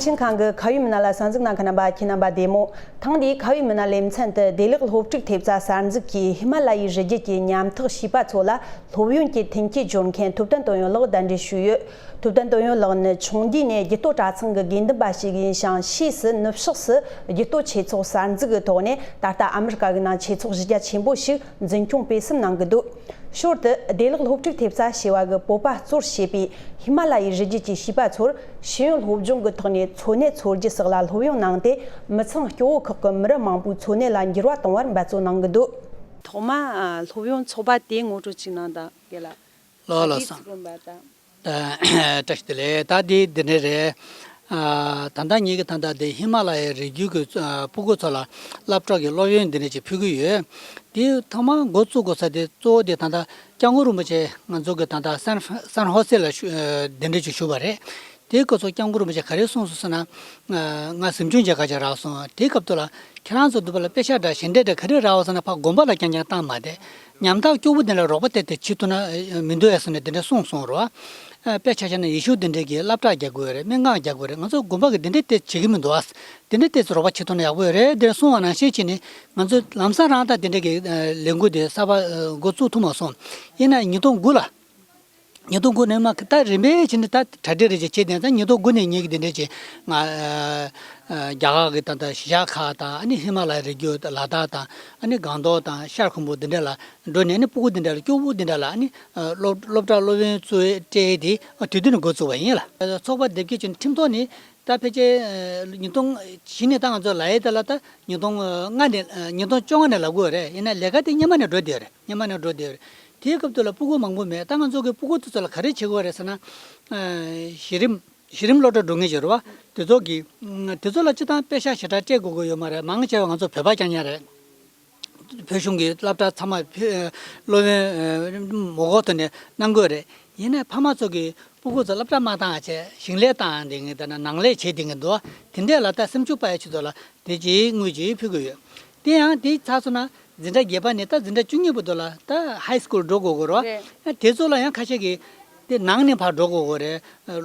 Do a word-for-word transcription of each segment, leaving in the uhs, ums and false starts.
ཆིན་ཁང་གི་ཁ་བའི་མི་སྣ་ལ་གསན་གཟིགས་གནང་མཁན་རྣམ་པ་ཁྱེད་རྣམ་པ་བདེ་མོ། ཐེངས་འདིའི་ཁ་བའི་མི་སྣ་ལེ་ཚན་དུ་བདེ་ལེགས་སློབ་ཕྲུག་ཐེབས་རྩ་གསར་འཛུགས་ཀྱིས་ཧི་མ་ལ་ཡའི་རི་རྒྱུད་ཀྱི་ཉམ་ཐག་བྱིས་པ་ཚོ་ལ་སློབ་ཡོན་གྱི་མཐུན་རྐྱེན་སྦྱོར་མཁན་ཐུབ་བསྟན་དོན་ཡོད་ལགས་གདན་འདྲེན་ཞུས་ཡོད། ཐུབ་བསྟན་དོན་ཡོད་ལགས་ནི་ཆུང་དུས་ནས་རྒྱུད་སྟོད་གྲྭ་ཚང་གི་དགེ་འདུན་པ་ཞིག་ཡིན་ཞིང་། ཕྱིས་སུ་ནུབ་ཕྱོགས་སུ་རྒྱུད་སྟོད་ཆོས་ཚོགས་གསར་འཛུགས་ཀྱི་ཐོག་ནས་ད་ལྟ་ཨ་མི་རི་ཀ་གི་ནང་ཆོས་ཚོགས་གཞི་རྒྱ་ཆེན་པོ་ཞིག་འཛིན་སྐྱོང་སྤེལ་གསུམ་གནང་གི་འདུག་ཞོར་དུ་བདེ་ལེགས་སློབ་ཕྲུག་ཐེབས་རྩ་ཞེས་པ་གི་བོད་པ་གཙོར་བྱས་པའི་ཧི་མ་ལ་ཡའི་རི་རྒྱུད་ཀྱི་བྱིས་པ་ཚོར་ཤེས་ཡོན་སློབ་སྦྱོང་གི་ཐོག་ནས་འཚོ་གནས་འཚོལ་རྒྱུ་སོགས་ལ་སློབ་ཡོན་གནང་སྟེ། མི་ཚང་སྐྱོ་བོ་ཁག་གི་མི་རབས་མང་པོའི་འཚོ་གནས་ལ་འགྱུར་བ་གཏོང་བར་འབད་བརྩོན་གནང་གི་འདུག་ཐོག་མ་ཨ་སློབ་ཡོན་ཚོགས་པ་དེ་ངོ་སྤྲོད་ཅིག་གནང་དང་། དགེ་ལགས། ལགས་ལགས་སོ། དེའི་ཚིག་དགོན་པ་དང་། ཨ་བཀྲ་ཤིས་བདེ་ལེགས། ད་འདི་འདི་འདྲ་རེད། ཨ་ད་ལྟ་ངེད་ཀྱི་ད་ལྟ་འདི་ཧི་མ་ལ་ཡའི་རི་རྒྱུད་ཀྱི་ཨ་སྤུ་གུ་ཚོ་ལ་སློབ་གྲྭ་གི་སློབ་ཡོན་འདི་འདྲ་ཅིག་ཕུལ་གྱི་ཡོད། དེ་ཐོག་མར་འགོ་བཙུགས་དགོས་ས་དེ་གཙོ་བོ་དེ་ད་ལྟ་སྐྱབས་མགོན་རིན་པོ་ཆེ་ང་ཚོ་གི་ད་ལྟ་སན་སན་ཧོ་སེ་ལ་བཞུགས་ཨ་གདན་འདྲེན་ཅིག་ཞུས་པ་རེད། དེའི་སྐོར་སོགས་སྐྱབས་མགོན་རིན་པོ་ཆེ་ག་རེ་གསུངས་སོང་ཟེར་ན། ང་གཟིམ་ཆུང་མཇལ་ཁ་ཅིག་རག་སོང་། དེའི་སྐབས་དུ་ལ་ཁྱེད་རང་ཚོ་འདུག་པ་ལ་དཔེ་ཆ་འདྲ་ཞལ་འདེབས་འདྲ་ག་རེ་རག་པ་ཟེར་ན་ཕར་དགོན་པ་ལ་རྐྱང་རྐྱང་བཏང་མ་བསྡད། ཉམ་ཐག་སྐྱོ་པོ་འདི་ལ་རོགས་པ་དེ་དེ་བྱེད་ཐུབ་ན་མི་འདུག་ཨེ་ཟེར་ནས་དེ་འདྲ་གསུངས་སོང་རོ། དཔེ་ཆ་བཞག་ན་ཡེ་ཤུ་དེ་འདྲས་ཀྱི་སློབ་གྲྭ་རྒྱག་དགོས་རེད། སྨན་ཁང་རྒྱག་དགོས་རེད། ང་ཚོ་དགོན་པ་གི་དེ་འདྲས་དེ་བྱེད་ཀྱི་མི་འདུག་ཨ། དེ་འདྲས་དེ་ཚོ་རོགས་པ་བྱེད་ཐུབ་ན་ཡག་པོ་ཡོད་རེད་དེ་གསུངས་པ་ནང་བཞིན་བྱས་ནས་ང་ཚོ་ལམ་སང་རང་ད་དེ་འདྲས་ཀྱི་ལས་འགུལ་དེ་གསར་པ་འགོ་བཙུགས་ཐུབ་མ་སོང་། ཡིན་ན་ཉིས་སྟོང་དགུ་ལ། ཉིས་སྟོང་དགུ་ནས་མ་ད་རིམ་པས་བྱས་ནས་ད་གྲ་སྒྲིག་རེ་བྱས་བྱས་དེ་ད་ཉིས་སྟོང་དགུ་ནས་ངེད་ཀྱི་དེ་འདྲས་ཀྱི་ང་ཨ་ཨ་རྒྱ་གར་གྱི་ད་ད་གཞིས་ཆགས་ཁག་དང་ཨ་ནི་ཧི་མ་ལ་ཡའི་རི་རྒྱུད་ལ་དྭགས་དང་ཨ་ནི་སྒང་ཏོག་དང་ཤར་ཁུམ་བུ་འདི་འདྲ་ལ་འགྲོ་ནས་ཨ་ནི་སྤུ་གུ་འདི་འདྲ་ལ་སྐྱོ་པོ་འདི་འདྲ་ལ་ཨ་ནི་ཨ་སློབ་སློབ་གྲྭ་སློབ་ཡོན་བཙུགས་སྤྲད་དེ་ཨ་དུས་དུས་ནས་འགོ་བཙུགས་པ་ཡིན་ལ། ཚོགས་པ་སྡེ་བརྒྱད་ཀྱི་ཁྲིམས་ཐོག་ནས་ད་ཕལ་ཆེར་ཨ་ཉིས་སྟོང་བཞི་ནས་ད་ང་ཚོ་ལ་ཡའི་ད་ལ་ད་ཉིས་སྟོང་ལྔ་ནས་ཨ་ཉིས་སྟོང་བཅོ་ལྔ་ནས་ལབ་དགོས་རེད། ཡིན་ན་ལས་ཀ་དེ་སྔོན་མ་ནས་འགྲོ་བསྡད་ཡོད་རེད། སྔོན་མ་ནས་འགྲོ་བསྡད་ཡོད་རེད། དེའི་སྐབས་དུ་ལ་སྤུ་གུ་མང་པོ་མེད། ད་ང་ཚོ་གི་སྤུ་གུ་དེ་ཚོ་ལ་ག་རེ་བྱེད་དགོས་རེད་ཟེར་ན། ཨ་གཞི་རིམ་གཞི་རིམ་སློབ་གྲྭ་འགྲོ་མཁན་ཞིག་རེད་བ། དེ་ཚོ་གི་ཨ་དེ་ཚོ་ལ་སྤྱི་བཏང་པེ་ཤག་ཞེ་དྲག་སྤྲད་དགོས་ཀྱི་ཡོད་མ་རེད། མང་ཆེ་བ་ང་ཚོ་བོད་པ་རྐྱང་རྐྱང་རེད། བོད་གཞུང་གི་སློབ་གྲྭ་ཚང་མ་བོད་སློབ་ཡོན་ཨ་མ་འགོག་ཐོག་ནས་གནང་དགོས་རེད། ཡིན་ནའི་ཕ་མ་ཚོ་གི་སྤུ་གུ་ཚོ་སློབ་གྲྭ་མ་བཏང་བྱས་ཞིང་ལས་བཏང་བསྡད་མཁན་དང་ནང་ལས་བྱེད་བསྡད་མཁན་འདུག་དེ་འདྲས་ལ་ད་སེམས་ཤུགས་སྤར་ཡ་ཆེད་དུ་ལ་དེ་རྗེས་དངུལ་ཅིག་ཕུལ་གྱི་ཡོད། དེ་ཡང་དེ་ཚར་སོང་ན་འཛིན་གྲྭ་བརྒྱད་པ་ནས་ད་འཛིན་གྲྭ་བཅུ་གཉིས་བར་དུ་ལ་ད་ཧའི་སྐུལ་འགྲོ་དགོས་དགོས་རེད་བ། རེད། དེ་ཚོ་ལ་ཡང་ཁ་ཤས་ཀྱིས་དེ་ནང་ནས་ཕར་འགྲོ་དགོས་དགོས་རེད།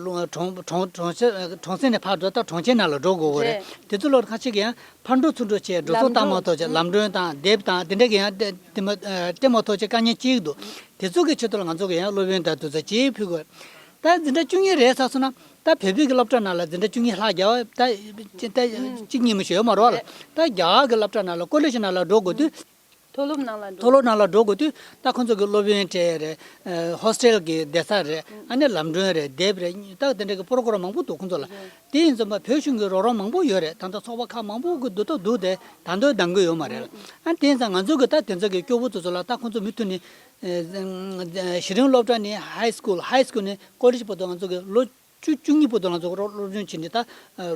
ལོ་གྲོང་གྲོང་གྲོང་གྲོང་གསེབ་གྲོང་གསེབ་ནས་ཕར་འགྲོ་ད་གྲོང་ཁྱེར་ནང་ལ་འགྲོ་དགོས་དགོས་རེད། རེད། དེ་ཚོ་ལ་ཁ་ཤས་ཀྱིས་ཡང་ཕར་འགྲོ་ཚུར་འགྲོ་བྱས་འགྲོ་སོང་ལམ་བཏང་མ་འགྲོ་ཐུབ་བྱས་ལམ་གྲོན་དང་དེབ་དང་དེ་འདྲ་གི་ཡང་སྟེ་དེ་མ་སྟེ་མ་ཐུབ་བྱས་དཀའ་ངལ་ཅིག་འདུག་དེ་ཚོ་གི་ཆེད་དུ་ལ་ང་ཚོ་གི་ཡང་སློབ་ཡོན་དང་དེ་ཚོ་ཅིག་ཕུལ་དགོས། ད་འཛིན་གྲྭ་བཅུ་གཉིས་རེད་ཚར་སོང་ན་ད་བོད་པའི་གི་སློབ་གྲྭ་ནང་ལ་འཛིན་གྲྭ་བཅུ་གཉིས་ལྷག་རྒྱ་བ་ད་ད་གཅིག་གཉིས་མ་ཞིག་ཡོད་མ་རེད་བ་ལ། ད་རྒྱ་གར་གི་སློབ་གྲྭ་ནང་ལ་ཀོ་ལེ་ཇི་ནང་ལ་འགྲོ་དགོས་དུས། མཐོ་སློབ་ནང་ལ་འགྲོ། མཐོ་སློབ་ནང་ལ་འགྲོ་དགོས་དུས་ད་ཁོང་ཚོ་གི་སློབ་ཡོན་སྤྲད་རེད། ཨ་ཧོ་སི་ཊེལ་གི་བསྡད་ས་རེད། ཨ་ནི་ལམ་གྲོན་རེད། དེབ་རེད། ད་དེ་འདྲ་གི་པོ་རོ་གྷ་རམ་མང་པོ་འདུག་ཁོང་ཚོ་ལ། དེ་ཡིན་ཙང་མ་བོད་གཞུང་གི་རོགས་རམ་མང་པོ་ཡོད་རེད། ད་ལྟ་ཚོགས་པ་ཁག་མང་པོ་གི་འདུག་ད་འདུག་དེ་ད་དུང་འདང་གི་ཡོད་མ་རེད་ལ། ཨ་དེ་ཡིན་ཙང་ང་ཚོ་གི་ད་དེ་ཚོ་གི་སྐྱོ་པོ་ཚོ་ཚོ་ལ་ད་ཁོང་ཚོ་མུ་མཐུད་ནས་ཨ་གཞི་རིམ་སློབ་གྲྭ་ནས་ཧའི་སྐུལ། ཧའི་སྐུལ་ནས་ཀོ་ལེ་ཇི་བར་དུ་ང་ཚོ་གི་ལོ་བཅུ་བཅུ་གཉིས་བར་དུ་ང་ཚོ་སློབ་སློབ་སྦྱོང་བྱེད་ནས་ད་ཨ་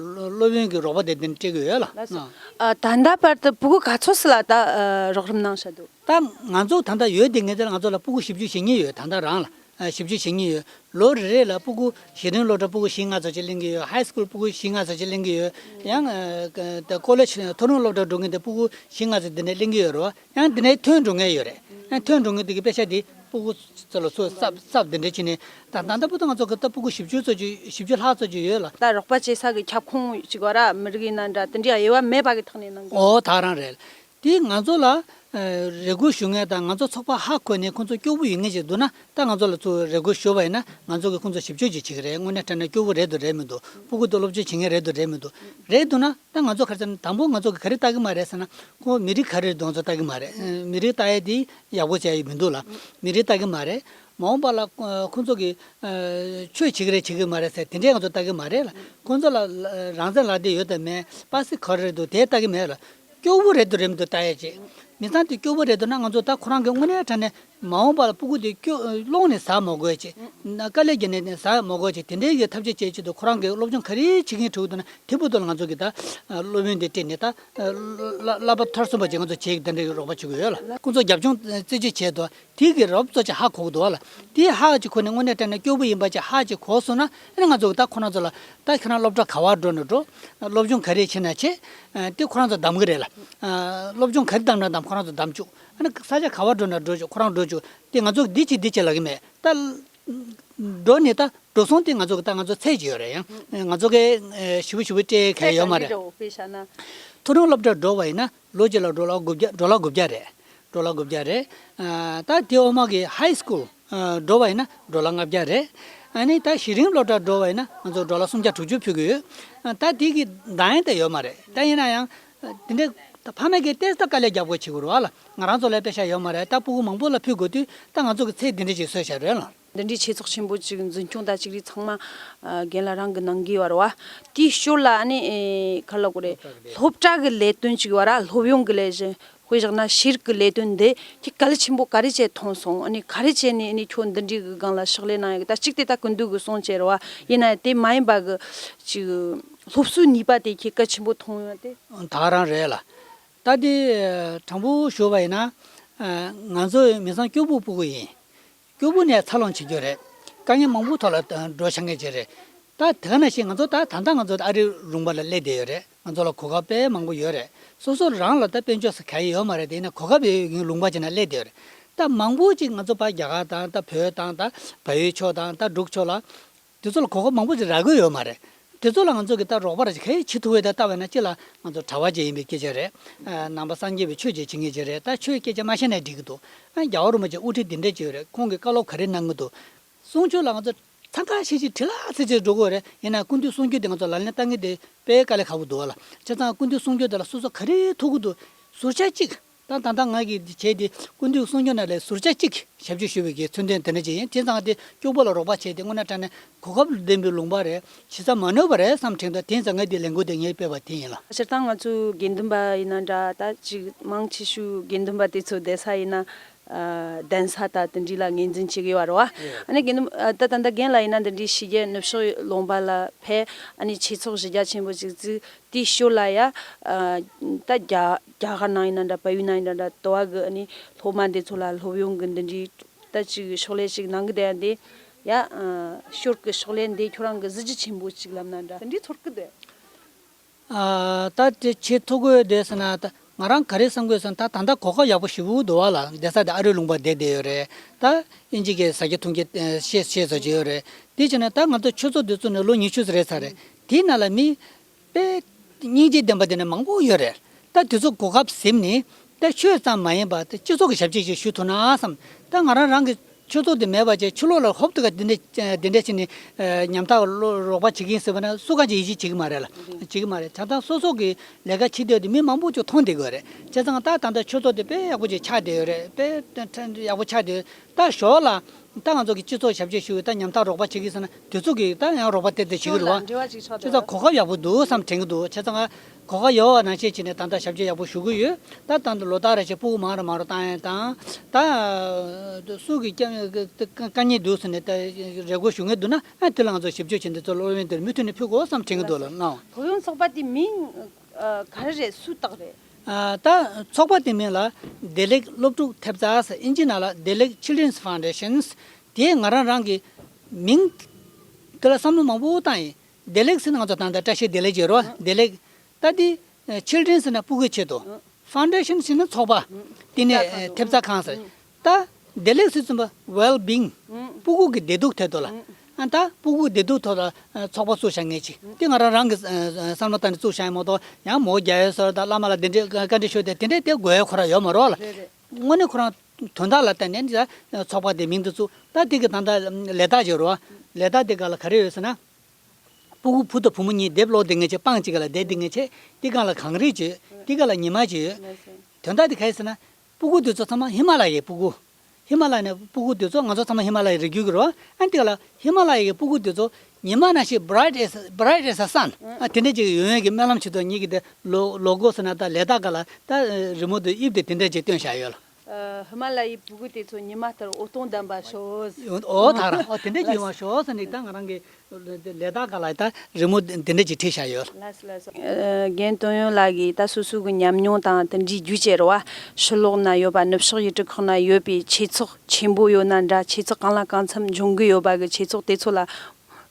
སློབ་སློབ་ཡོན་གྱི་རོགས་པ་དེ་དེ་སྤྲད་ཀྱི་ཡོད་ལ། ལགས་སོ། ཨ་ད་ལྟ་བར་དུ་ཕྲུ་གུ་ག་ཚོད་ཙམ་ལ་ད་ཨ་རོགས་རམ་གནང་བཞག་འདུག་ད་ང་ཚོ་ད་ལྟ་ཡོད་དེ་ངེས་ཚེ་ང་ཚོ་ལ་ཕྲུ་གུ་བཞི་བཅུ་ཞེ་གཉིས་ཡོད། ད་ལྟ་རང་ལ་ཨ་བཞི་བཅུ་ཞེ་གཉིས་ཡོད། ལོ་རེ་རེ་ལ་ཕྲུ་གུ་གཞི་རིམ་སློབ་གྲྭ་ཕྲུ་གུ་བཞི་ལྔ་ཙམ་ཅིག་གླེང་གི་ཡོད། ཧའི་སྐུལ་ཕྲུ་གུ་བཞི་ལྔ་ཙམ་ཅིག་གླེང་གི་ཡོད། ཡང་ཨ་ཀ་ད་ཀོ་ལེ་ཇི་མཐོ་རིམ་སློབ་གྲྭ་འགྲོ་མཁན་དེ་ཕྲུ་གུ་བཞི་ལྔ་ཙམ་དེ་འདྲ་གླེང་གི་ཡོད་རེད་བ། ཡང་དེ་ནས་ཐོན་འགྲོ་མཁན་ཡོད་རེད། ཡང་ཐོན་འགྲོ་མཁན་དེ་གི་པེ་ཤ་དེ་ཕྲུ་གུ་ཚོ་ལ་ཚོ་གསབ་གསབ་དེ་འདྲ་བྱས་ནས་ད་ད་ལྟ་བར་དུ་ང་ཚོ་གི་ད་ཕྲུ་གུ་བཞི་བཅུ་ཙམ་ཅིག་བཞི་བཅུ་ལྷག་ཙམ་ཅིག་ཡོད་ལ། ད་རོགས་པ་བྱེད་ས་གི་ཁྱབ་ཁོངས་ཅིག་བར་མི་རིགས་ཡིན་ན་འདྲ་དེ་འདྲའི་དབྱེ་བ་མེད་པ་གི་ཐོག་ནས་གནང་གི། ཨོ་ད་རང་རེད། དེ་ང་ཚོ་ལ་ཨ་རེ་སྐུལ་ཞུ་མཁན་དང་ང་ཚོ་ཚོགས་པ་ཧ་གོ་ནས་ཁོང་ཚོ་སྐྱོ་པོ་ཡོད་མཁན་ཅིག་འདུག་ན་ད་ང་ཚོ་ལ་ཚུར་རེ་སྐུལ་ཞུ་བ་ཡིན་ན་ང་ཚོ་གི་ཁོང་ཚོ་ཞིབ་དཔྱོད་ཅིག་བྱེད་ཀྱི་རེད། དངོས་གནས་དྲང་གནས་སྐྱོ་པོ་རེད་འདུག་རེད་མི་འདུག་ཕྲུ་གུ་དེ་སློབ་སྦྱོང་བྱེད་མཁན་རེད་འདུག་རེད་མི་འདུག་རེད་འདུག་ན་ད་ང་ཚོ་ག་རེ་ཟེར་ན་དང་པོ་ང་ཚོ་གི་ག་རེ་ལྟ་གི་མ་རེད་ཟེར་ན། ཁོ་མི་རིགས་ག་རེ་རེད་འདུག་ང་ཚོ་ལྟ་གི་མ་རེད། ཨ་མི་རིགས་ལྟ་ཡས་དེ་ཡག་པོ་བྱས་ཡོད་མི་འདུག་ལ། མི་རིགས་ལྟ་གི་མ་རེད། མ་འོངས་པ་ལ་ཨ་ཁོང་ཚོ་གི་ཨ་ཆོས་བྱེད་ཀྱི་རེད་བྱེད་ཀྱི་མ་རེད་ཟེར་དེ་འདྲས་ང་ཚོ་ལྟ་གི་མ་རེད་ལ། ཁོང་ཚོ་ལ་ལ་རང་བཙན་ལག་དེབ་ཡོད་དམ་མེད། པ་སེ་ག་རེ་རེད་འདུག་དེ་ལྟ་གི་མེད་ལ། སྐྱོ་བོ་རེད་འདུག་རེད་མི་འདུག་ལྟ་ཡས་ཅིག་མི་ཚང་དེ་སྐྱོ་བོ་རེད་འདུག་ན་ང་ཚོ་ད་ཁོ་རང་གི་དངོས་གནས་དྲང་གནས་མ་འོངས་པ་ལ་ཕྲུ་གུ་དེ་སྐྱོ་སློང་ནས་ཟ་མ་དགོས་ཅིག་ན་དཀའ་ལས་བརྒྱབ་ནས་ཟ་མ་དགོས་ཅིག་དེ་འདྲའི་གི་ཐབས་ཤེས་བྱེད་ཆེད་དུ་ཁོ་རང་གི་སློབ་སྦྱོང་ག་རེ་བྱེད་མཁན་འགྲོ་གི་འདུག་ན་དེ་བར་དུ་ལ་ང་ཚོ་གི་ད་སློབ་ཡོན་དེ་སྤྲད་ནས་ད་བསླབ་པ་མཐར་སོན་པ་ཅིག་ང་ཚོ་བྱེད་ཀྱི་དེ་འདྲའི་གི་རོགས་པ་བྱེད་དགོས་ཡོད་ལ། ཁོང་ཚོ་རྒྱབ་ལྗོངས་རྩད་གཅོད་བྱས་དུས་དེ་གི་རོབ་ཙམ་ཅིག་ཧ་གོ་གི་འདུག་བ་ལ། དེ་ཧ་ཅིག་གོ་ནས་དངོས་གནས་དྲང་གནས་སྐྱོ་པོ་ཡིན་པ་ཅིག་ཧ་ཅིག་གོ་སོང་ན་ཨ་ནི་ང་ཚོ་གི་ད་ཁོ་རང་ཚོ་ལ་ད་ཁྱེད་རང་སློབ་གྲྭ་ག་བར་འགྲོ་ན་འགྲོ། སློབ་སྦྱོང་ག་རེ་བྱེད་ན་བྱེད། དེ་ཁོ་རང་ཚོ་གདམ་གི་རེད་ལ། སློབ་སྦྱོང་ག་རེ་གདམ་ན་གདམ་ཁོ་རང་ཚོ་གདམ་བཅུག་ཨ་ནི་ས་ཆ་ག་བར་འགྲོ་ན་འགྲོ་བཅུག་ཁོ་རང་འགྲོ་བཅུག་དེ་ང་ཚོ་འདི་བྱེད་འདི་བྱེད་ལབ་གི་མེད་ད། འགྲོ་ནས་ད་འགྲོ་སོང་དེ་ང་ཚོ་གི་ད་ང་ཚོ་ཚད་ཅིག་ཡོད་རེད། ཡང་ང་ཚོ་གི་ཨེ་ཞེ་པོ་ཞེ་པོ་སྤྲད་གལ་ཡོད་མ་རེད། ཚད་ག་འདྲ་འདྲ་བོ་དཔེ་བཞག་ན། མཐོ་རིམ་སློབ་གྲྭ་འགྲོ་བ་ཡིན་ན་ལོ་གཅིག་ལ་ཌོ་ལར་དགུ་བརྒྱ་ཌོ་ལར་དགུ་བརྒྱ་རེད། ཌོ་ལར་དགུ་བརྒྱ་རེད། ཨ་ད་དེ་འོག་མ་གི་ཧའི་སི་ཀུལ་ཨ་འགྲོ་བ་ཡིན་ན་ཌོ་ལར་ལྔ་བརྒྱ་རེད། ཨ་ནི་ད་གཞི་རིམ་སློབ་གྲྭ་འགྲོ་བ་ཡིན་ན་ང་ཚོ་ཌོ་ལར་སུམ་བརྒྱ་དྲུག་ཅུ་ཕུལ་གི་ཡོད། ཨ་ད་དེ་གི་འདང་ཡང་དེ་ཡོད་མ་རེད། ད་ཡིན་ན་ཡང་དེ་འདྲའི་ད་ཕ་མ་གིས་ཏོག་ཙམ་དཀའ་ལས་རྒྱག་དགོས་བྱེད་དགོས་རེད་བ་ལ། ང་རང་ཚོ་ལ་པེ་ཤ་ཡོད་མ་རེད། ད་ཕྲུ་གུ་མང་པོ་ལ་ཕུལ་དགོས་དུས་ད་ང་ཚོ་གི་ཚད་འདི་འདྲ་ཞིག་བཟོས་བཞག་རེད་ལ། འདི་འདྲའི་ཆོས་ཚོགས་ཆེན་པོ་ཅིག་འཛིན་སྐྱོང་དང་ཅིག་རིགས་ཚང་མ་ཨ་རྒན་ལགས་རང་གི་གནང་གི་ཡོད་རེད་བ། དེའི་ཞོར་ལ་ཨ་ནི་ཨེ་ག་རེ་ལབ་དགོས་རེད། སློབ་གྲྭ་གི་ལས་དོན་ཅིག་ཡོད་ར། སློབ་ཡོན་གི་ལས་གཞི། དཔེ་བཞག་ན་ཤེས་རིག་གི་ལས་དོན་འདི་ཁྱེད་གལ་ཆེན་པོ་ག་རེ་བྱས་མཐོང་སོང་། ཨ་ནི་ག་རེ་བྱས་ནས་ཨ་ནི་ཁྱོད་འདི་འདྲའི་གི་སྒང་ལ་ཕྱག་ལས་གནང་ཡོད་གི། ད་གཅིག་དེ་ད་སྐུ་མདུན་གི་གསུང་བྱས་རེད་བ། ཡིན་ན་ཡང་དེ་མ་ཡིན་པ་གི་ཅིག་སློབ་གསོའི་ནུས་པ་དེ་ཁྱེད་གལ་ཆེན་པོ་མཐོང་ཡོད་དེ། ད་ག་རང་རེད་ལ། ད་དེ་དྲང་པོ་ཞུ་བ་ཡིན་ན། ང་ཚོ་མི་ཚང་སྐྱོ་པོ་ཕྲུ་གུ་ཡིན། སྐྱོ་པོ་ནས་འཚར་ལོངས་བྱེད་རྒྱུ་རེད། དཀའ་ངལ་མང་པོ་ཐོག་ལ་འགྲོ་བྱ་ངེས་ཅན་རེད། ད་དེ་ག་ནང་བཞིན་ང་ཚོ་ད་ད་ལྟ་ང་ཚོ་ཨ་རིའི་ལུང་པ་ལ་སླེབས་བསྡད་ཡོད་རེད། ང་ཚོ་ལ་གོ་སྐབས་དཔེ་མང་པོ་ཡོད་རེད། སོ་སོ་རང་ལ་ད་དཔལ་འབྱོར་ཟེར་ག་ཡེ་ཡོད་མ་རེད། དེ་ཡིན་ན་གོ་སྐབས་ཡོད་ཡིན་ལུང་པ་ཅིག་ན་སླེབས་བསྡད་ཡོད་རེད། ད་མང་པོ་ཅིག་ང་ཚོ་ཕར་རྒྱ་གར་དང་ད་བོད་དང་ད་བལ་ཡུལ་ཕྱོགས་དང་ད་འབྲུག་ཕྱོགས་ལ། དེ་ཚོ་ལ་གོ་སྐབས་མང་པོ་ཅིག་རག་གི་ཡོད་མ་རེད། དེ་ཚོ་ལ་ང་ཚོ་གི་ད་རོགས་པ་ར་ཅིག་ག་རེ་བྱེད་ཐུབ་ཡོད་ད་ལྟ་བས་ན། སྤྱི་ལ་ང་ཚོ་གྲྭ་པ་ཅིག་ཡིན་པའི་སྐད་ཆ་རེད། ཨ་ནང་པ་སངས་རྒྱས་པའི་ཆོས་ཅིག་བྱེད་མཁན་ཅིག་རེད། ད་ཆོས་སྐད་ཆ་མ་བཤད་ན་འགྲིག་གི་འདུག་ཨ་རྒྱལ་བ་རིན་པོ་ཆེ་དབུ་ཁྲིད་འདི་འདྲ་ཅིག་ཡོད་རེད། ཁོང་གིས་བཀའ་སློབ་ག་རེ་གནང་གི་འདུག་གསུང་ཆོས་ལ་ང་ཚོ་འཚང་ཁ་ཤིག་ཤིག་བྲེལ་ལ་ཚེ་ཚེ་འགྲོ་དགོས་རེད། ཡིན་ན་སྐུ་མདུན་གསུང་ཆོས་དེ་ང་ཚོ་ལག་ལེན་བསྟར་མཁན་དེ་དཔེ་དཀའ་ལས་ཁག་པོ་འདུག་བ་ལ། བྱས་ཙང་སྐུ་མདུན་གསུང་ཆོས་དེ་ལ་སོ་སོ་ག་རེ་ཐུག་གི་འདུག་ཟུར་ཆ་གཅིག་ད་ད་ལྟ་ང་གིས་བྱས་ཏེ་སྐུ་མདུན་གསུང་ཆོས་ནང་ལ་ཟུར་ཆ་གཅིག་ཞབས་ཕྱི་ཞུ་བའི་གི་མཚོན་དོན་དེ་འདྲ་ཅིག་ཡིན། དེ་ཙང་དེ་སྐྱོ་པོ་ལ་རོགས་པ་བྱས་ཏེ་དངོས་གནས་དྲང་གནས་གོ་སྐབས་ལྡན་པའི་ལུང་པ་རེད། ཇི་ལྟར་མ་ནོར་བ་རེད་བསམ་དྲན་འདུག་དེ་ཙང་ངས་དེ་ལས་འགུལ་དེ་ངས་སྤེལ་བ་དེ་ཡིན་ལ། སྤྱིར་བཏང་ང་ཚོའི་དགེ་འདུན་པ་ཡིན་ན་འདྲ། ད་ཅིག་མང་ཆེ་ཤོས་དགེ་འདུན་པ་དེ་ཚོ་བསྡད་ས་ཡིན་ན་ཨ་གདན་ས་དང་དེ་འདྲ་ལ་ངོས་འཛིན་བྱེད་ཀྱི་ཡོད་རེད་བ། ཨ་ནི་དགེ་འདུན་ཨ་ད་ད་ལྟ་རྒན་ལགས་ཡིན་ན་འདི་འདྲའི་ཕྱི་རྒྱལ་ནུབ་ཕྱོགས་ལུང་པ་ལ་ཕེབས། ཨ་ནི་ཆོས་ཚོགས་གཞི་རྒྱ་ཆེན་པོ་ཅིག་བཙུགས། དེའི་ཞོར་ལ་ཡ། ཨ་ད་རྒྱ་རྒྱ་གར་ནང་ཡིན་ན་འདྲ། བལ་ཡུལ་ནང་ཡིན་ན་འདྲ། དོ་བ་གི་ཨ་ནི་སློབ་མ་འདི་ཚོ་ལ་སློབ་ཡོན་གི་འདི་འདྲའི་ད་ཅིག་ཕྱག་ལས་ཅིག་གནང་གི་བསྡད་ཡ་འདི། ཡ་ཨ་ཞོར་གི་ཕྱག་ལས་འདི་ཁྱོད་རང་གི་གཟི་བརྗིད་ཆེན་པོ་ཅིག་ལབ་ན་འདྲ། དེ་འདྲའི་ཚོར་གི་འདུག་ཨ་ད་དེ་བྱེད་ཐུབ་དགོས་བསྡད་ཟེར་ན། ད་ང་རང་ག་རེ་བསམ་དགོས་ཟེར་ན། ད་ད་ལྟ་གོ་སྐབས་ཡག་པོ་ཞེ་པོ་འདུག་བ་ལ། བསྡད་ས་དེ་ཨ་རིའི་ལུང་པ་བསྡད་བསྡད་ཡོད་རེད། ད་དབྱིན་ཇི་གི་ཟ་རྒྱུ་འཐུང་རྒྱུ་ཨ་ཤེས་ཤེས་བཟོ་བྱས་ཡོད་རེད། དེ་བྱས་ན་ད་ང་ཚོ་ཆོས་ཚོགས་འདི་བཙུགས་ནས་ལོ་ཉི་ཤུ་ཙམ་རེད་ཚར་རེད། དེའི་ནང་ལ་མི་དཔེ་སྙིང་རྗེ་ལྡན་པ་དེ་འདྲ་མང་པོ་ཡོད་རེད། ད་དེ་ཚོ་གོ་སྐབས་ཟིན་ནས་ད་ཆོས་ཙམ་མ་ཡིན་པ་ད་སྤྱི་ཚོགས་ཀྱི་ཞབས་ཕྱི་ཞིག་ཞུ་ཐུབ་ན་བསམ། ད་ང་རང་རང་གི་ཆོས་ཚོགས་དེ་མེད་པ་བྱས་ཕྱི་ལོགས་ལ་ཧོབ་ཏེ་ག་དེ་འདྲ་དེ་འདྲ་བྱས་ནས་ཨ་ཉམ་ཐག་རོགས་པ་བྱེད་ཀྱི་ཡིན་ཟེར་བ་ན་སུ་གང་ཅིག་ཡིད་ཆེས་བྱེད་ཀྱི་མ་རེད་ལ། བྱེད་ཀྱི་མ་རེད། བྱས་ཙང་སོ་སོ་གི་ལས་ཀ་བྱེད་བསྡད་དེ་མི་མང་པོ་ཅིག་མཐོང་བསྡད་ཀྱི་ཡོད་རེད། བྱས་ཙང་ད་ད་ལྟ་ཆོས་ཚོགས་དེ་དཔེ་ཡག་པོ་ཅིག་ཆགས་བསྡད་ཡོད་རེད། དཔེ་ཡག་པོ་ཆགས་བསྡད་ཡོད། ད་ཞོར་ལ་ད་ང་ཚོ་གི་སྤྱི་ཚོགས་ཞབས་ཕྱི་ཞུ་གི་ད་ཉམ་ཐག་རོགས་པ་བྱེད་ཀྱི་ཟེར་ན་དེ་ཚོ་གི་ད་ཡང་རོགས་པ་སྟེར་སྟེར་བྱེད་ཀྱི་རེད་བ། འབྲེལ་བ་ཅིག་ཆགས་བྱས་ཙང་གོ་སྐབས་ཡག་པོ་འདུག་བསམ་དྲན་གྱི་འདུག་བྱས་ཙང་ང་གོ་སྐབས་ཡོད་པ་ནང་བཞིན་བྱས་ནས་ད་ལྟ་ཞབས་ཕྱི་ཡག་པོ་ཞུ་གི་ཡོད། ད་ད་ལྟ་ལོ་ལྟར་རེ་བཞིན་ཕྲུ་གུ་མང་རུ་མང་རུ་བཏང་ཡས་དང་། ད་སུ་གི་དཀའ་དཀའ་ངལ་འདུག་ཟེར་ནས་ད་རེ་སྐུལ་ཞུ་མཁན་འདུག་ན། ཨ་དེ་ལ་ང་ཚོ་ཞིབ་འཇུག་བྱས་འདི་ཚོ་སློབ་ཡོན་དེར་མུ་མཐུད་ནས་ཕུལ་དགོས་བསམ་དྲན་གྱི་འདུག་ལ་གནང་། སློབ་ཡོན་ཚོགས་པ་དེ་མིང་ཨ་ག་རེ་རེད། སུས་བཏགས་རེད། ཨ་ད་ཚོགས་པ་དེ་མིང་ལ་བདེ་ལེགས་སློབ་ཕྲུག་ཐེབས་རྩ་ཟེར། ཨིན་ཇི་ནང་ལ་བདེ་ལེགས་Children's Foundations། དེ་ང་རང་རང་གི་མིང་དེ་ལ་བསམ་བློ་མང་པོ་བཏང་ཡིན། བདེ་ལེགས་ཟེར་ན་ང་ཚོ་ད་ལྟ་བཀྲ་ཤིས་བདེ་ལེགས་ཅེས་རོ། བདེ་ལེགས། ད་དེ་Children ཟེར་ན་ཕྲུ་གུའི་ཆེད་དུ། Foundation ཟེར་ན་ཚོགས་པ། དེ་ནས་ཐེབས་རྩ་ཁང་ཟེར། ད་བདེ་ལེགས་ཟེར་ཙམ་པ་well-being། ཕྲུ་གུ་གི་བདེ་སྡུག་ཐད་དུ་ལ། ཨ་ད་ཕྲུ་གུ་བདེ་སྡུག་ཐོག་ལ་ཚོགས་པ་བཙུགས་བཞག་མཁན་ཅིག་དེ་ང་རང་རང་གི་བསམ་བློ་བཏང་ནས་བཙུགས་བཞག་ཡིན་མ་གཏོགས། ཡང་མོ་རྒྱ་ཡོལ་སོར་དང་བླ་མ་ལ་དེ་འདྲའི་བཀའ་འདྲི་ཞུ་དེ་དེ་འདྲའི་དེ་དགོས་ཡ་ཁོ་རང་ཡོད་མ་རེད་བ་ལ། དངོས་གནས་ཁོ་རང་དོན་དག་ལ་བརྟེན་ནས་ཚོགས་པ་དེ་མིང་དུ་བཙུགས། ད་དེ་གི་ད་ལྟ་ལས་རྟགས་ཅིག་ཡོད་རེད་བ། ལས་རྟགས་དེ་ག་ལ་ག་རེ་ཡོད་ཟེར་ན། ཕྲུ་གུ་བུ་དང་བུ་མོ་གཉིས་སྡེབ་ལོག་བསྡད་མཁན་བྱས། སྤང་གཅིག་ག་ལ་བསྡད་བསྡད་མཁན་བྱས། དེ་སྒང་ལ་གངས་རི་ཅིག་དེ་སྒང་ལ་ཉི་མ་ཅིག་ཡོད། དོན་དག་དེ་ག་རེ་ཟེར་ན། ཕྲུ་གུ་དེ་ཚོ་ཚང་མ་ཧི་མ་ལ་ཡའི་ཕྲུ་གུ། ཧི་མ་ལ་ཡའི་ཕྲུ་གུ་དེ་ཚོ་ང་ཚོ་ཚང་མ་ཧི་མ་ལ་ཡའི་རི་རྒྱུད་ཀྱི་རེད་བ། ཨ་དེ་ག་ལ་ཧི་མ་ལ་ཡའི་ཕྲུ་གུ་དེ་ཚོ་ཉི་མ་ནང་བཞིན་bright as, bright as a sun ཨ་དེ་འདྲ་ཅིག་ཡོང་ཡས་ཀྱི་སྨོན་ལམ་ཆེད་དུ་ངེད་ཀྱིས་དེ་ལོ་ལོ་གོ་ཟེར་ན་ད་ལས་རྟགས་སྒང་ལ་ད་རི་མོ་དེ་དབྱིབས་དེ་དེ་འདྲ་ཅིག་སྟོན་བཞག་ཡོད་ལ། ཨ་ཧི་མ་ལ་ཡའི་ཕྲུ་གུ་དེ་ཚོ་ཉི་མ་ལྟར་འོད་སྟོང་ལྡན་པ་ཤོག་འོ་ད་རང་འོ་དེ་འདྲ་ཅིག་ཡོང་བ་ཤོག་ཟེར་ནས་ད་ང་རང་གི་ལས་རྟགས་སྒང་ལ་ད་རི་མོ་དེ་འདྲ་ཅིག་བྲིས་བཞག་ཡོད། ལགས་སོ་ལགས་སོ། ཨ་རྒན་དོན་ཡོད་ལགས་ཀྱིས་ད་སོ་སོ་གི་ཉམས་མྱོང་དང་དེ་འདྲའི་བརྒྱུད་བྱས་རེད་བ། ཕྱི་ལོགས་ན་ཡོད་པ་ནུབ་ཕྱོགས་ཡུལ་གྲུ་ཁག་ན་ཡོད་པའི་ཆོས་ཚོགས་ཆེན་པོ་ཡོད་ན་འདྲ། ཆོས་ཚོགས་གང་ལ་གང་འཚམ་འབྱུང་གི་ཡོད་པ་གི་ཆོས་ཚོགས་དེ་ཚོ་ལ་ཨ་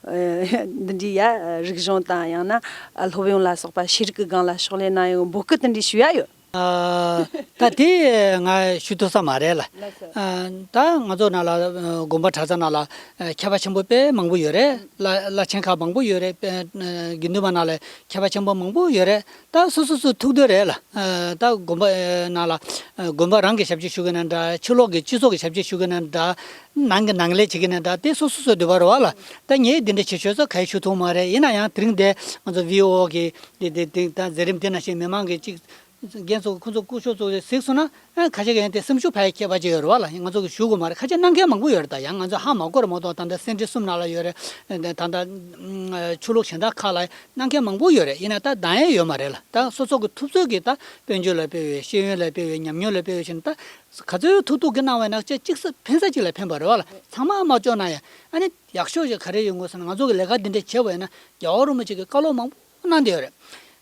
འདི་འདྲའི་ཡ་རིག་གཞུང་དང་ཡང་ན་ཨ་སློབ་ཡོན་ལ་སོགས་པ་ཤེས་རིག་གི་སྒང་ལ་ཕྱག་ལས་གནང་ཡོད་འབོད་སྐུལ་དེ་འདྲའི་ཞུ་ཡ་ཡོད། ཨ། ད་དེ་ང་ཞུ་ཐུབ་ས་མ་རེད་ལ། ལགས་སོ། ཨ། ད་ང་ཚོ་ནང་ལ་ཨ་དགོན་པ་གྲྭ་ཚང་ནང་ལ་ཨ་མཁས་པ་ཆེན་པོ་དཔེ་མང་པོ་ཡོད་རེད། བླ་བླ་ཆེན་ཁག་མང་པོ་ཡོད་རེད། དཔེ་ཨ་དགེ་འདུན་པ་ནང་ལ་མཁས་པ་ཆེན་པོ་མང་པོ་ཡོད་རེད། ད་སོ་སོ་སོ་ཐུགས་འདོད་རེད་ལ། ཨ། ད་དགོན་པ་ཨ་ནང་ལ་ཨ་དགོན་པ་རང་གི་ཞབས་ཕྱི་ཞུ་གི་ན་འདྲ། ཕྱི་ལོགས་ཀྱི་སྤྱི་ཚོགས་ཀྱི་ཞབས་ཕྱི་ཞུ་གི་ན་འདྲ། ནང་གི་ནང་ལས་བྱེད་ཀྱི་ན་འདྲ། དེ་སོ་སོ་སོ་འདོད་པ་རེད་བ་ལ། ད་ངས་འདི་འདྲ་བྱེད་ཆོག་ས་ག་ཡེ་ཞུ་ཐུབ་མ་རེད། ཡིན་ན་ཡང་དེ་རིང་འདི་ང་ཚོ་ཝི་ཨོ་གི་འདི་འདི་འདི་ད་མཛད་རིམ་འདི་ནང་བཞིན་མི་མང་གི་ཅིག་རྒན་ཚོ་ཁོང་ཚོ་སྐུ་ཞབས་ཚོ་གཟིགས་སོང་ན། ཨ། ཁ་ཤས་ཀྱིས་ཡང་དེ་སེམས་ཤུགས་འཕར་ཡ་ཁྱད་པར་ཅིག་ཡོད་རེད་བ་ལ། ང་ཚོ་གིས་ཞུ་དགོས་མ་རེད། ཁ་ཤས་གནང་མཁན་མང་པོ་ཡོད་རེད། ད་ཡང་ང་ཚོ་ཧ་མ་གོ་རེད་མ་གཏོགས། ད་ལྟ་སེ་འབྲུ་གསུམ་ནང་ལ་ཡོད་རེད། ད་ལྟ་ཨ་ཆོས་ལུགས་གཞན་དག་ཁག་ལ་གནང་མཁན་མང་པོ་ཡོད་རེད། ཡིན་ན་ད་འདང་ཡ་ཡོད་མ་རེད་ལ། ད་སོ་སོ་གི་ཐུབ་ཚོད་ཀྱིས་ད་དཔལ་འབྱོར་ལ་དཔེ་བའི་ཤེས་ཡོན་ལ་དཔེ་བའི་ཉམས་མྱོང་ལ་དཔེ་བའི་བྱས་ན། ད་ག་ཚོད་ཐུབ་ཐུབ་ཀྱིས་གནང་བ་ཡིན་ན་ཅིག་ཅིག་ས་ཕན་ས་ཅིག་ལ་ཕན་པ་རེད་བ་ལ། ཚང་མ་མ་ལྕོགས་ན་ཡང་ཨ་ནི་ཡག་ཤོས་ཅིག་ག་རེ་ཡོང་དགོས་ཟེར་ན། ང་ཚོ་གིས་ལས་ཀ་འདི་འདྲ་བྱས་པ་ཡིན་ན་རྒྱལ་བ་རིན་པོ་ཆེ་གིས་བཀའ་སློབ་མང་པོ་གནང་བསྡད་ཡོད་རེད།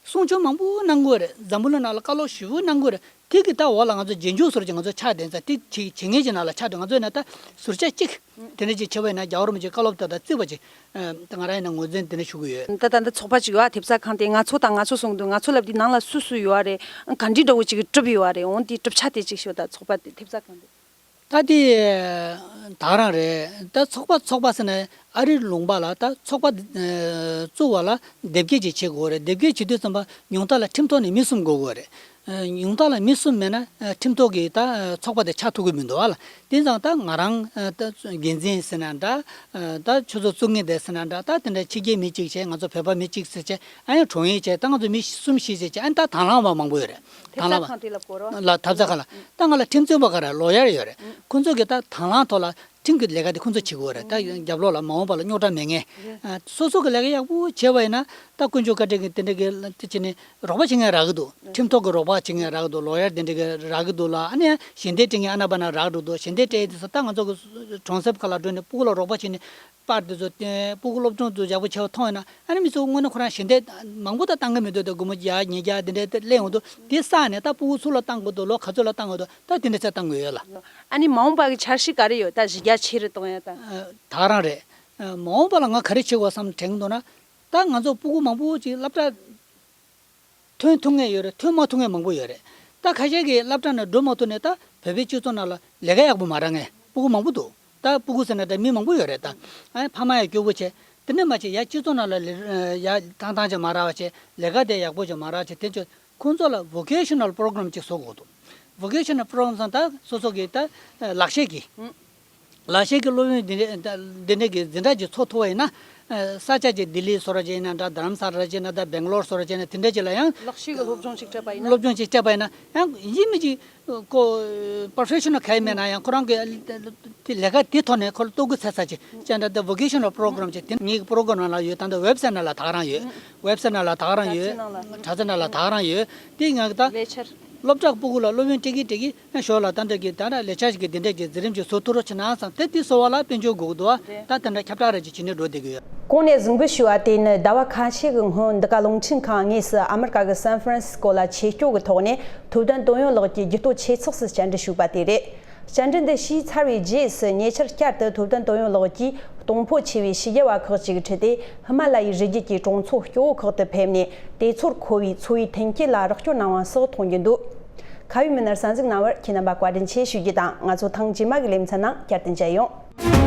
གསུང་ཆོས་མང་པོ་གནང་གི་ཡོད་རེད། འཛམ་བུ་གླིང་ནང་ལ་བཀའ་སློབ་ཞེ་པོ་གནང་གི་ཡོད་རེད། དེ་གི་ད་འོག་ལ་ང་ཚོ་རྗེས་འཇུག་ཟུར་ཅིག་ང་ཚོ་ཆགས་བསྡད་ཙང་། དེ་བྱེད་བྱེད་མཁན་ཅིག་ནང་ལ་ཆགས་བསྡད། ང་ཚོ་ཡིན་ན་ད་ཟུར་ཆ་གཅིག་དེ་འདྲ་ཅིག་བྱས་པ་ཡིན་ན་རྒྱལ་བ་རིན་པོ་ཆེའི་བཀའ་སློབ་དེ་དང་རྩིས་པ་ཅིག་ཨ། ད་ང་རང་ཡིན་ན་ངོས་འཛིན་དེ་འདྲ་ཞུ་གི་ཡོད། ད་ད་ལྟ་ཚོགས་པ་ཅིག་ཡོད་ཨ། ཐེབས་རྩ་ཁང་དེ། ང་ཚོ་དང་ང་ཚོ་གསུང་དུས་ང་ཚོ་ལབ་དུས་ནང་ལ་སུ་སུ་ཡོད་རེད། ག་འདྲའི་འདྲ་བོ་ཅིག་གྲུབ་ཡོད་རེད། འོང་དེའི་གྲུབ་ཆ་དེ་ཅིག་ཤོད། ད་ཚོགས་པ་དེ། ཐེབས་རྩ་ཁང་དེ། ད་དེ་ད་ག་རང་རེད། ད་ཚོགས་པ་ཚོགས་པ་ཟེར་ན་ཨ་རིའི་ལུང་པ་ལ་ད་ཚོགས་པ་ཨ་བཙུགས་པ་ལ་དེབ་སྐྱེལ་ཅིག་བྱེད་དགོས་རེད། དེབ་སྐྱེལ་བྱེད་དུས་ཙམ་པ་ཉུང་མཐའ་ལ་ཁྲིམས་ཐོག་ནས་མི་གསུམ་དགོས་དགོས་རེད། ཨ། ཉུང་མཐའ་ལ་མི་གསུམ་མེད་ན་ཨ་ཁྲིམས་ཐོག་གི་ད་ཨ་ཚོགས་པ་དེ་ཆགས་ཐུབ་ཀྱི་མི་འདུག་བ་ལ། དེ་ཙང་ད་ང་རང་ཨ་ད་འགན་འཛིན་ཟེར་ན་འདྲ། ཨ་ད་ཆོས་ཚོགས་བཙུགས་མཁན་དེ་ཟེར་ན་འདྲ། ད་དེ་འདྲ་ཕྱི་རྒྱལ་མི་གཅིག་བྱས། ང་ཚོ་བོད་པ་མི་གཅིག་ཟེར་བྱས། ཨ་ཡང་དྲུང་ཡིག་བྱས། ད་ང་ཚོ་མི་གསུམ་བཞི་ཟེར་བྱས། ཨ་ནི་ད་དང་བླངས་པ་མང་པོ་ཡོད་རེད། དང་བླངས་པ་ཐེབས་རྩ་ཁང་དེ་ལ་གོ་རོགས། ལ་ཐེབས་རྩ་ཁང་ལ། ད་ང་ལ་ཁྲིམས་རྩོད་པ་ག་རེ་ལོ་ཡར་ཡོད་རེད། ཁོང་ཚོ་གིས་ད་དང་བླངས་ཐོག་ལ་ཁྲིམས་ཀྱི་ལས་ཀ་དེ་ཁོང་ཚོ་བྱེད་དགོས་རེད། ད་རྒྱབ་ལོགས་ལ་མ་འོངས་པ་ལ་རྙོག་དྲ་མེད་མཁན། ཨ། སོ་སོ་གི་ལས་ཀ་ཡག་པོ་བྱས་པ་ཡིན་ན། ད་དཀོན་མཆོག་བཀའ་དྲིན་གྱིས་དེ་འདྲ་གི་ལ་དེ་བྱས་ནས་རོགས་པ་བྱེད་མཁན་རག་གི་འདུག་ཁྲིམས་ཐོག་གི་རོགས་པ་བྱེད་མཁན་རག་གི་འདུག་ལོ་ཡར་དེ་འདྲ་གི་རག་གི་འདུག་ལ། ཨ་ནི་ཞལ་འདེབས་སྤྲད་མཁན་ཨ་ན་པ་ན་རག་འགྲོ་འདུག་ཞལ་འདེབས་སྤྲད་དུས་ཙམ་པ་ད་ང་ཚོ་གི་གྲོང་གསེབ་ཁག་ལ་འགྲོ་ནས་སྤུ་གུ་ལ་རོགས་པ་བྱས་ནས། པར་དེ་ཚོ་བསྟན། སྤུ་གུ་སློབ་སྦྱོང་དེ་ཚོ་ཡག་པོ་བྱས་པ་མཐོང་ཡོད་ན། ཨ་ནི་མི་ཚོ་དངོས་གནས་ཁོ་རང་ཞལ་འདེབས་མང་པོ་ད་བཏང་གི་མི་འདུག་ད་སྒོར་མོ་བརྒྱ་ཉིས་བརྒྱ་དེ་འདྲ་ད་སླེབས་ཡོང་དུས། དེ་བསགས་ནས་ད་སྤུ་གུ་སུ་ལ་བཏང་དགོས་འདུག་ལོ་ག་ཚོད་ལ་བཏང་དགོས་འདུག་ད་དེ་འདྲ་ཚོ་བཏང་དགོས་ཡོད་ལ། ཨ་ནི་མ་འོངས་པ་གི་འཆར་གཞི་ག་རེ་ཡོད། ད་གཞི་རྒྱ་ཆེ་རུ་གཏོང་ཡ་ད། ཨ། ད་ག་རང་རེད། ཨ། མ་འོངས་པ་ལ་ང་ག་རེ་བྱེད་དགོས་བསམ་དྲན་གི་འདུག་ན། ད་ང་ཚོ་སྤུ་གུ་མང་པོ་ཅིག་སློབ་གྲྭ་ཐོན་ཐུབ་མཁན་ཡོད་རེད། ཐོན་མ་ཐུབ་མཁན་མང་པོ་ཡོད་རེད། ད་ཁ་ཤས་ཀྱིས་སློབ་གྲྭ་ནང་འགྲོ་མ་ཐུབ་ནས་ད་བོད་པའི་སྤྱི་ཚོགས་ནང་ལ་ལས་ཀ་ཡག་པོ་མ་རག་མཁན་སྤུ་གུ་མང་པོ་འདུག་ད་སྤུ་གུ་ཟེར་ན་ད་མི་མང་པོ་ཡོད་རེད། ད་ཨ་ཕ་མ་ཡང་སྐྱོ་པོ་བྱས། དེ་འདྲ་མ་བྱས་ཡ་སྤྱི་ཚོགས་ནང་ལ་ལས་ཡ་ཐང་ཐང་ཅིག་མ་རག་པ་བྱས། ལས་ཀ་དེ་ཡག་པོ་ཅིག་མ་རག་བྱས། དེ་ཚོ་ཁོང་ཚོ་ལ་vocational program་ཅིག་བཟོ་དགོས་འདུག vocational program་ཟེར་ན་ད་སོ་སོ་གི་ད་ལག་ཤེས་ཀྱི། ལག་ཤེས་ཀྱི་སློབ་ཡོན་འདི་འདྲ་འདི་འདྲ་གི་འཛིན་གྲྭ་ཅིག་ཚོགས་ཐུབ་པ་ཡིན་ན། ཨ། ས་ཆ་ཅིག་ལྡི་ལི་བཟོ་འདྲ་ཅིག་ཡིན་ན་འདྲ། རྡ་རམ་ས་ལ་ཅིག་ཡིན་ན་འདྲ། སྦེང་ལོར་བཟོ་འདྲ་ཅིག་ཡིན་ན། དེ་འདྲ་ཅིག་ལ་ཡང་ལག་ཤེས་ཀྱི་སློབ་སྦྱོང་ཅིག་སྤྲད་པ་ཡིན་ན། སློབ་སྦྱོང་ཅིག་སྤྲད་པ་ཡིན་ན། ཡང་ཡིན་མིན་ཅིག་ཁོ་professional་ག་ཡེ་མེད་ན་ཡང་ཁོ་རང་གི་དེ་ལས་ཀ་དེ་ཐོག་ནས་ཁོ་ལ་ལྟོ་གོས་འཚོལ་ས་ཅིག་ཅིག་འདྲ། དེ་vocational program་ཅིག་དེ་ངེད་ཀྱི་program་ནང་ལ་ཡོད། ད་ལྟ་website་ནང་ལ་ད་ག་རང་ཡོད། website་ནང་ལ་ད་ག་རང་ཡོད། དྲ་ཚིགས་ནང་ལ་ད་ག་རང་ཡོད། དེ་ང་གི་ད་ལས་འཆར། སློབ་གྲྭ་སྤུ་གུ་ལ་སློབ་ཡོན་སྤྲད་ཀྱི་སྤྲད་ཀྱི། ཨ། ཞོར་ལ་ད་འདྲ་གི་ད་ནི་ལས་འཆར་ཞིག་གི་འདི་འདྲ་གི་འཛིན་རིམ་ཅིག་བཟོ་ཐུབ་རོགས་བྱེད་ན་བསམ། དེ་དེ་བཟོ་བ་ལ་དཔལ་འབྱོར་དགོས་ཀྱི་འདུག་བ། རེད། ད་དེ་འདྲ་ཁྱབ་བསྒྲགས་རེ་ཅིག་བྱེད་ནས་འགྲོ་བསྡད་ཀྱི་ཡོད། གོང་ནས་གཟིགས་འབུལ་ཞུས་པ་དེ་ནི་ཟླ་བ་ཁ་ཤས་ཀྱི་སྔོན་འདི་ག་རླུང་འཕྲིན་ཁང་དངོས་སུ་ཨ་མི་རི་ཀ་གི་སན་ཧྥ་རན་སི་ཀོ་ལ་ཆེད་སྐྱོད་ཀྱི་ཐོག་ནས་ཐུབ་བསྟན་དོན་ཡོད་ལགས་ཀྱིས་རྒྱུ་སྟོབས་ཆེ་ཚགས་སུ་བཅར་འདྲི་ཞུས་པ་དེ་རེད། བཅར་འདྲི་འདི་ཞུས་ཚར་བའི་རྗེས་སུ་ཉེ་ཆར་བསྐྱར་དུ་ཐུབ་བསྟན་དོན་ཡོད་ལགས་ཀྱིས་གཏོང་ཕོད་ཆེ་བའི་ཕྱི་རྒྱལ་བ་ཁག་ཅིག་ཁྲིད་དེ་ཧི་མ་ལ་ཡའི་རི་རྒྱུད་ཀྱི་གྲོང་ཚོ་སྐྱོ་བོ་ཁག་ཏུ་ཕེབས་ནས་དེ་ཚོར་མཁོ་བའི་འཚོ་བའི་མཐུན་རྐྱེན་ལ་རོགས་སྐྱོར་གནང་བ་སོགས་མཐོང་རྒྱུ་འདུག་ཁ་བའི་མི་སྣར་གསན་གཟིགས་གནང་བར་ཁྱེད་རྣམ་པ་བཀའ་དྲིན་ཆེ་ཞུ་རྒྱུ་དང་། ང་ཚོ་ཐེངས་རྗེས་མ་གི་ལེ་ཚན་ནང་བསྐྱར་དུ་མཇལ་ཡོང་།